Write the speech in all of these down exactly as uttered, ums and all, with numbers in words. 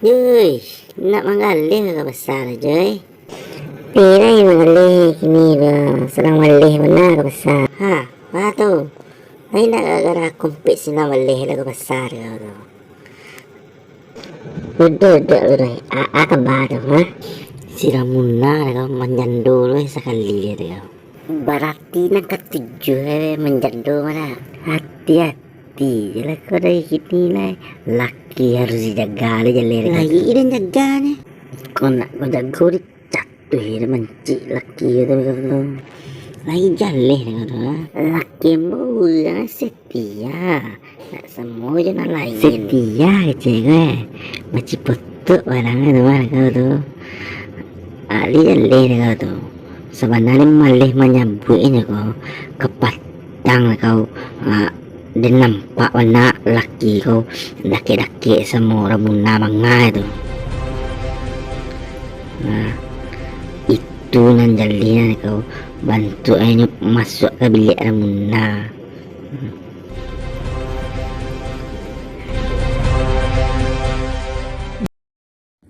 Yoi, nak manggaleh ka pasa, Joi? Pi lai manggaleh kini ko, sadang maleh bana ka pasa. Ha, apo tu? Lai nak gara-gara kumpik sinan maleh lah ka pasa ko tu. Duduak, duduak, duduak. A, a kaba tu, ha? Si Ramuna ko manjando lo sakali tu. Barati nan katujuah, eh, manjando mah. Hati-hati je lah kau dari kini lai. Laki harus dijaga lah jaleh. Lai den jaga ni. Kau nak kau jago di Tuh, dia mancik laki tu, tu, tu. Lai jaleh dengan tu, ha? Laki ambo urang setia. Nak samo je nak lain. Setia kecek ko, eh. Macipotok barang tu, mah, kau tu. Lai jaleh kau tu. Sabananyo maleh manyabuiknyo ko, kapatang kau, ah, den nampak bana laki kau dakek-dakek samo Ramuna mangai tu. Nah, itu nan jaleh kau bantuaknyo masuak ka biliak Ramuna.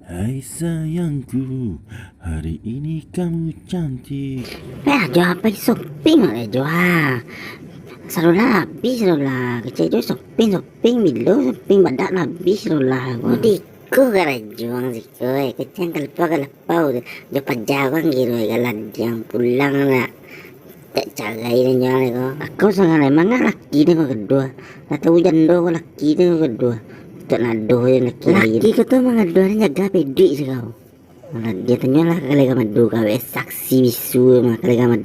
Hai sayangku, hari ini kamu cantik. Eh, Ajo, pai shopping lah, Ajo, ha. Sadolah abih, sadolah. Kecek jo shopping, shopping, bilo shopping, badak lah abih, sadolah. Di Ko karajo ang siko, eh, kecek ang kalapau, kalapau tu. Jo paja ang kiro, eh, galadiang pulang lah. Tak carai den jo ang ko. Kau sangalah manggaleh laki den ko kaduo. Lah tahu jando ko laki den ko kaduo. Tak nado je laki lain. Laki ko tu mangaduah den jaga pedik se kau. Alah, den tanyolah ka Kalega Madu kau, eh, saksi bisu mah Kalega Madu.